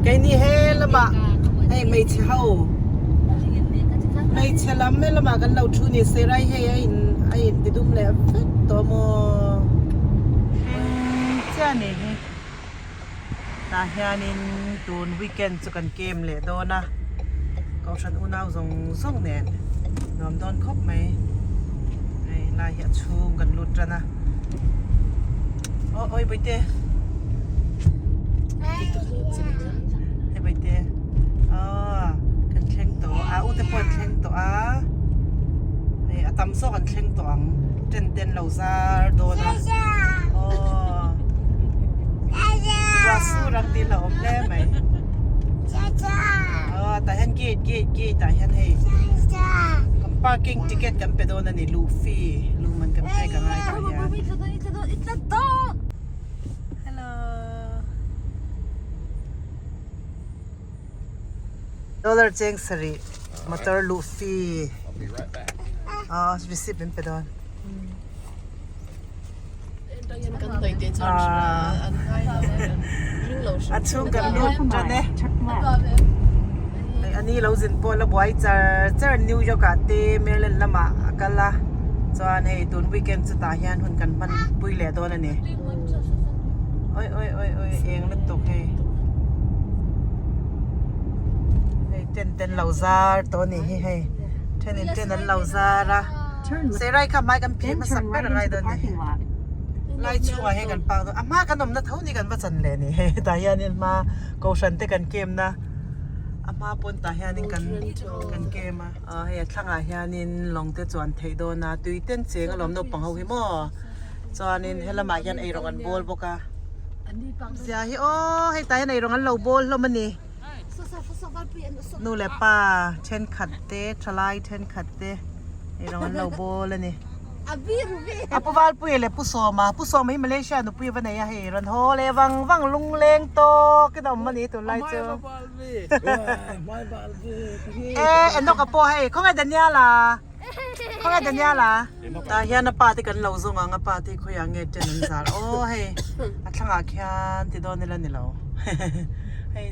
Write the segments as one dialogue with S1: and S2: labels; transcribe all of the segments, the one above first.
S1: Keini he lamah hei hmeichhe ho hmeichhe lam he lamah kan lo thu ni se rai hei a in a in ti dum leh vek tawh maw. Hring chiah a nih hi. Tah hianin tun weekend chu kan camp leh dawn a, Kohhran unau zawng zawng nen nuam dawn khawp mai. Hei lai hi a chhung kan lut tan a. Aw awi Bawihte. Hei Bawihte. Aw kan thleng tawh a u te pawh an thleng tawh a. Hei a tam zawk an thleng tawh ang. Tent te an lo zar dawn a. Aw. Ruah sur ang tih hlauhawm hle mai. Aw tah hian gate gate gate ah hian hei kan parking ticket kan pe dawn a ni luh fee luh man kan pek a ngai tah hian. Hello. Dollar cheng sarih motor luh fee. Aw receipt min pe dawn. A chhung kan lut tan e. Ani lo zin pawh la buai char char New York ah te Maryland lamah a kal a chuan hei tun weekend chutah hian hun kan hman pui leh dawn a ni. Oi oi oi oi eng lutuk hei. Hei tent te an lo zar tawh a nih hi hei thenin tent an lo zar a. Serai kha hmai kan phih hmasak ber a ngai dawn ni. Lai chhungah hian kan park dawn a hma kan awmna tho ni kan va chan leh ni hei tah hianin hma kohhran te kan kem na a hma pawn tah hianin kan kan kem a aw hei a thlangah hianin lawng te chuan theih dawn a tui ten cheng alawm naupang ho hi maw chuanin helamah hian eirawng an bawl bawk a zia hi aw hei tah hian eirawng an lo bawl hlawm a ni. Nu leh pa thenkhat te thalai thenkhat te eirawng an lo bawl a ni. A pu Valpuia leh Pu Sawma, Pu Sawma hi Malaysia nupui a va nei a hei rawn haw leh vang vang lungleng tawk in a awm a ni tunlai chu. E Enoch-a pawh hei khawnge Daniel-a khawnge Daniel-a tah hian a pa te kan lo zawng ang a pa te hi khawiah nge tent an zar aw hei a thlangah khian ti dawn ila ni lo hei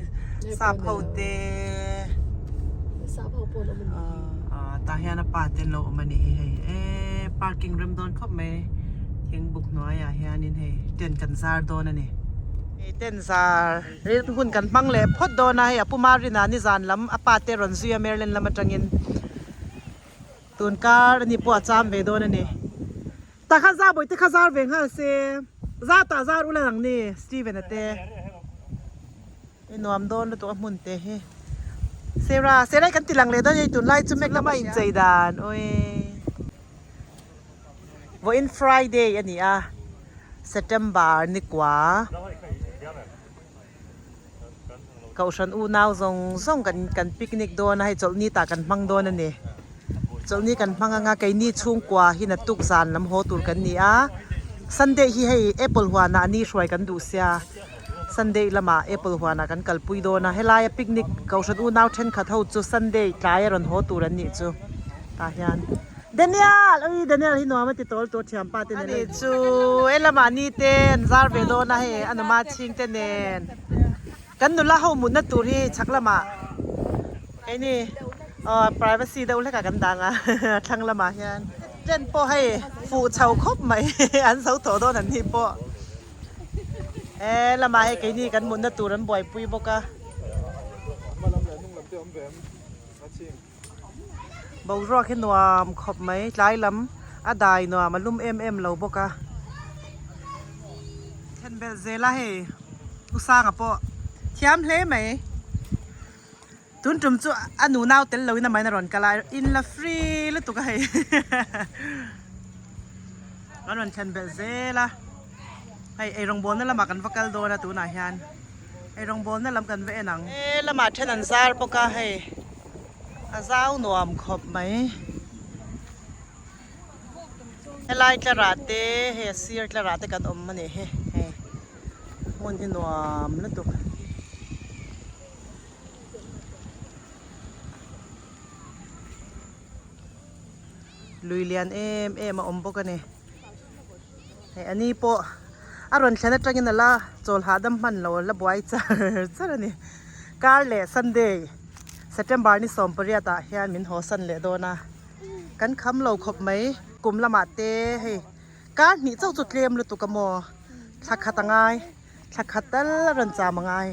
S1: sap ho te ah tah hian a pa te an lo awm a nih hi hei e parking rem dawn khawp mai thingbuk hnuaiah hianin hei tent kan zar dawn a ni hei tent zar hun kan hmang leh phawt dawn a hei a pu Marina nizan lam a pa te rawn zui a Maryland lam atangin. Tun kar ani pawh a cham ve dawn a ni. Tah kha za bawihte kha zar ve nghal se. Za tah zar ula lang ni Steven a te. I nuam dawn lutuk a hmun te hi. Sarah, Sarah i kan ti lang leh dawn a ni tunlai chu mek lama inchei dan awii. Vawiin Friday a ni a, September ni kua. Kohhran unau zawng zawng kan kan picnic dawn a hei chawlhni tah kan hmang dawn a ni chawlhni kan hmang anga keini chhungkua hi naktuk zan lam haw tur kan ni a Sunday hi hei apple huanah ni hruai kan duh sia Sunday lamah apple huanah kan kalpui dawn a helaia picnic kohhran unau thenkhat ho chu Sunday tlai a rawn haw tur an nih chu tah hian. Daniel! Ui Daniel hi nuam a ti tawl tur thianpa te nen a ni chu he lamah ni te an zar ve dawn a hei a numa chhing te nen kan nula ho mutna tur hi chhak lamah keini aw privacy deuh hlek ah kan dang a thlang lamah hian tent pawh hei fuh chho khawp mai an zo tawh dawn an ni pawh he lamah hei keini kan mutna tur an buaipui bawk a. Boruak hi nuam khawp mai tlai lam a dai nuam a lum em em lo bawk a thlen belh zel a hei u sanga pawh thiam hle mai tun tum chu a nu nau tel lo in a main a rawn kal a in la free lutuk a hei a rawn thlen belh zel a hei eirawngbawlna lamah kan va kal dawn a tunah hian. Ei rawngbawlna lam kan va en ang. He lamah then an zar bawk a hei a zau nuam khawp mai. Helai tlarah te hei a sir tlarah te kan awm a nih hi hei hmun hi nuam lutuk. Lui lian em em a awm bawk a ni. Hei a ni pawh a rawn thlen atangin a la chawl hahdam hman lo a la buai char char a ni. Kar leh Sunday September ni 18 ah hian min haw san leh dawn a. Kan kham lo khawp mai. Kum lamah te hei kar hnih chauh chu tlem lutuk a maw? Thla khat a ngai. Thla khat tal a rawn cham a ngai.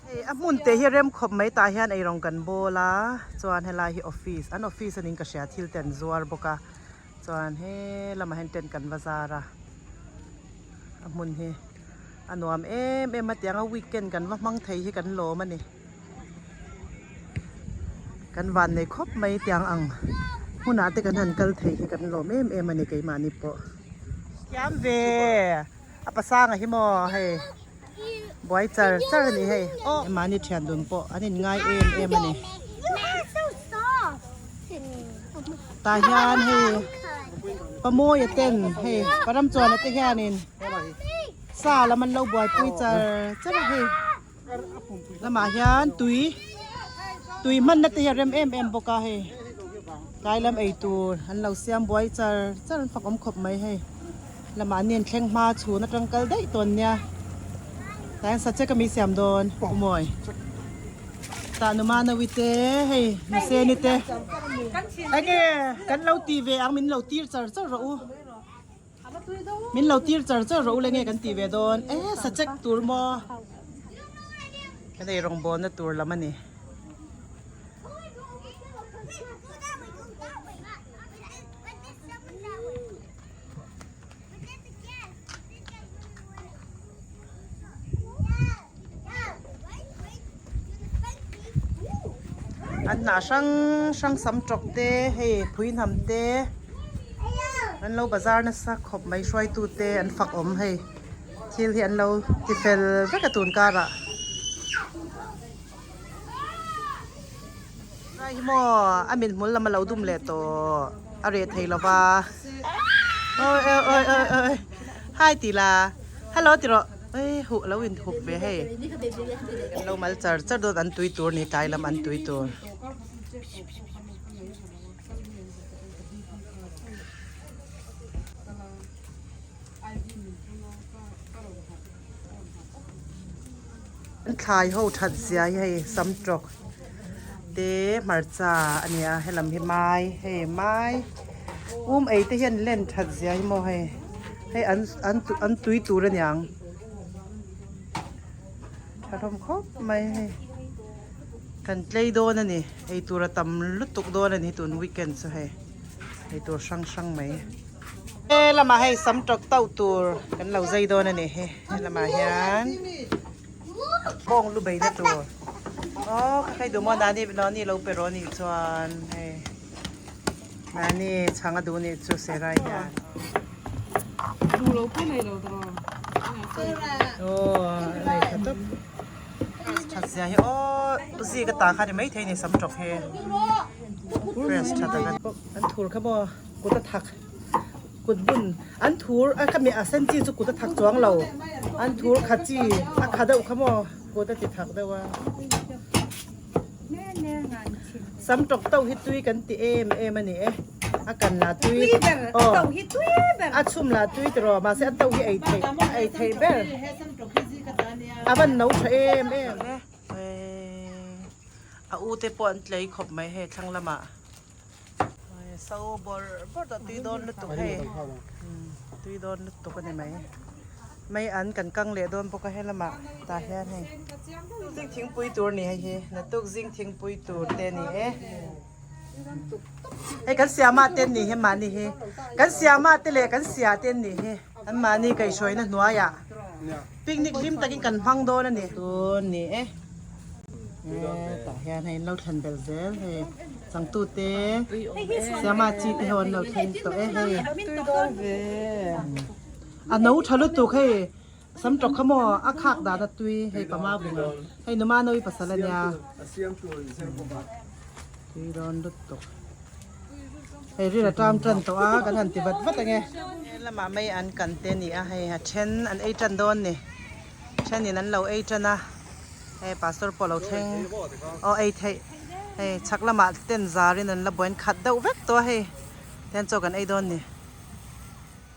S1: Hei a hmun te hi rem khawp mai tah hian eirawng kan bawl a chuan helai hi office an office aning ka hria thil te an zuar bawk a chuan he lamah hian tent kan va zar a a hmun hi a nuam em em a tiang a weekend kan va hmang thei hi kan lawm a ni kan van nei khawp mai tiang ang hmunah te kan han kal thei hi kan lawm em em a ni keimahni pawh. Thiam ve. A pasanga hi maw hei buai char char a ni hei aw mahni thian dun pawh an in ngai em em a ni tah hian hei pamawia ten hei paramchuana te hianin sa lam an lo buaipui char char a hei lamah hian tui tui hmanna te hi a rem em em bawk a hei tlai lam ei tur an lo siam buai char char an fak awm khawp mai hei lamah an in thleng hma chhun atang kal daih tawn nia tlai an sachek ami siam dawn umawi tah numa nawi te hei nuseni te enge kan lo ti ve ang min lo tir char char rawh u. Min lo tir char char rawh u le nge kan tih ve dawn e sa check tur maw kan ei rawngbawlna tur lam a ni. An hnah hrang hrang sam tawk te hei phui hnam te an lo bazar nasa khawp mai hruaitu te an fak awm hei thil hi an lo ti fel vek a tun karah. Rai hi maw a mit hmul lam a lo dum leh tawh a reh thei lo va oi oi oi oi oi hai ti la hello ti rawh oi huh lo in hup ve hei an lo mal char char dawn an tui tur ni tlai lam an tui tur. An thlai ho that zia hi hei sam tawk te hmarcha a nia helam hi mai hei mai um ei te hian len that zia hi maw hei hei an an an tui tur a niang tha hlawm khawp mai hei kan tlei dawn a ni ei tur a tam lutuk dawn a ni tun weekend chu hei ei tur hrang hrang mai. He lamah hei sam tawk tauh tur kan lo zai dawn a ni hi he lamah hian bawng lu beina tur aw ka hei duh maw nani nani lo pe rawh anih chuan hei nani chhang a duh anih chu serai hian aw a nei tha tawp that zia hi aw zika ta kha ni maithei a ni sam tawk hi fresh tha tak a an thur kha maw. Kut a thak kut bun an thur a khami a sen chi chu kut a thak chuang lo an thur kha chi a kha deuh kha maw kut a ti thak deuh a sam tawk tauh hi tui kan ti em em a ni e a kan la tui aw a chhum la tui tiraw mahse a tauh hi ei theih ei theih ber a van no tha em em a u te pawh an tlei khawp mai hei thlang lamah. So bawr bawr tawh tui dawn lutuk hei tui dawn lutuk a ni mai mai an kan kang leh dawn bawk a he lamah tah hian hei zing thingpui tur a ni hei hi naktuk zing thingpui tur te a ni e hei kan siama te an ni hi mahni hi kan siama te leh kan sia te an ni hi an mahni kaihhruaina hnuaiah picnic hlim takin kan hmang dawn a ni tun ni e. Tah hian hei an lo thlen belh zel hei changtute Siama chi te ho an lo thleng tawh e hei a no tha lutuk hei sam tawk kha maw a khak dan a tui hei pama bunga hei numa nawi pasal a nia tui dawn lutuk hei ril a tam tan tawh a kan han ti vat vat ange lamah mai an kan te a ni a hei a then an ei tan dawn ni thenin an lo ei tan a. Hei pastor pawh lo thleng aw ei theih hei chhak lamah ten zarin an la buain khat deuh vek tawh a hei tihian chaw kan ei dawn ni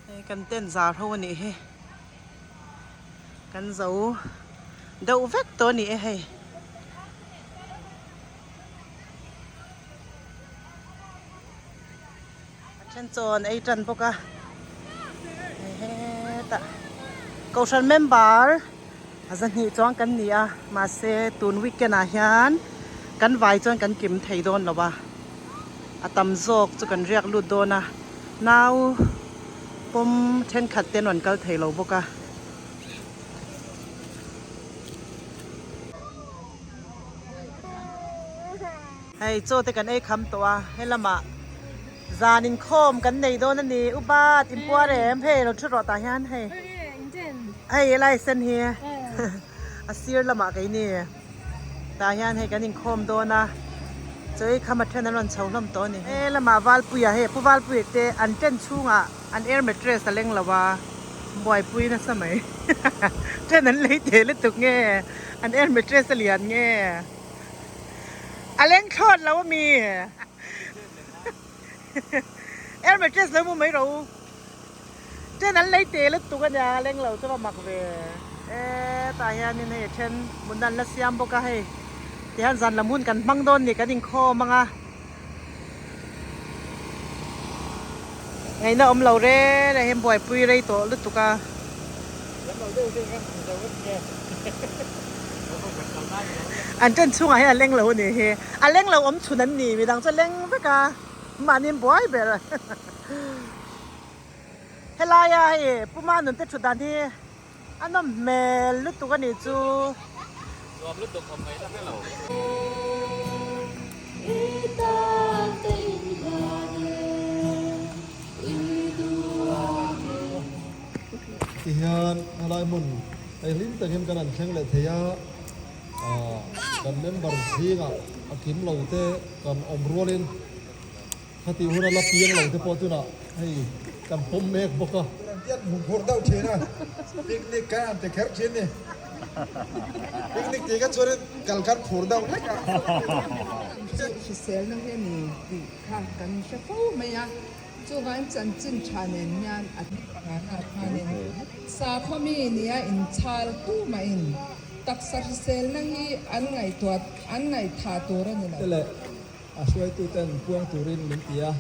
S1: hei kan ten zar ho a nih hi. Kan zo deuh vek tawh a ni e hei. A then chaw an ei tan bawk a hei hetah kohhran member a zahnih chuang kan ni a mahse tun weekend ah hian kan vai chuan kan kim thei dawn lo a a tam zawk chu kan riak lut dawn a nau pawm thenkhat te an rawn kal thei lo bawk a. Hei chaw te kan ei kham tawh a helamah zan inkhawm kan nei dawn a ni upat inpuar em hei lo thu rawh tah hian hei hei helai sen hi a sir lamah keini tah hian hei kan inkhawm dawn a chaw ei kham a then an rawn chho hlawm tawh a ni helamah Valpuia hei pu Valpuia te an tent chhungah an air mattress a leng lo a buaipui nasa mai tent an lei teh lutuk nge an air mattress a lian nge. A leng thlawt lo ami? Air mattress lo mu mai rawh u. Tent an lei te lutuk ania a leng lo chuan a mak ve. E tah hianin hei a then mutna an la siam bawk a hei tihian zan lam hun kan hmang dawn ni kan inkhawm ang a. Ngaihna awm lo reng reng hian buaipui rei tawh lutuk a. An tent chhungah hian a leng lo a nih hi. A leng lo awm chhun an ni midang chu a leng vek a mahni an buai ber. Helaia hei Pu Manun te thut dan hi a nawm hmel lutuk a nih chu.
S2: Nuam lutuk awm ngaihna hre lo.
S3: Tihian helai hmun hei hlim takin kan han thleng leh thei a, kan member zingah a kim lo te kan awm rualin khatih huna la piang lo te pawh tunah hei kan pawm mek bawk a.
S4: Kan tiat hmu phur deuh thin a, picnic kan han ti kher thin ni. Picnic tih kha chuanin kal khan phur deuh hlek a.
S5: Hriselna hi a ni tih kha kan hre fo mai a. Chuvang chanchin tha nen hian a pangana khanin sakhaw mi nia inchhal tu mahin taksa hriselna hi an ngaihtuah an ngaihthah tur a ni lo.
S3: Te leh a hruaituten puang turin min ti a.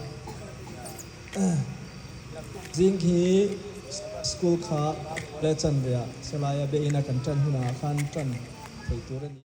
S3: Zing khi school kha leh chanveah Salaia be ina kan tan hunah khan tan theih tur a ni.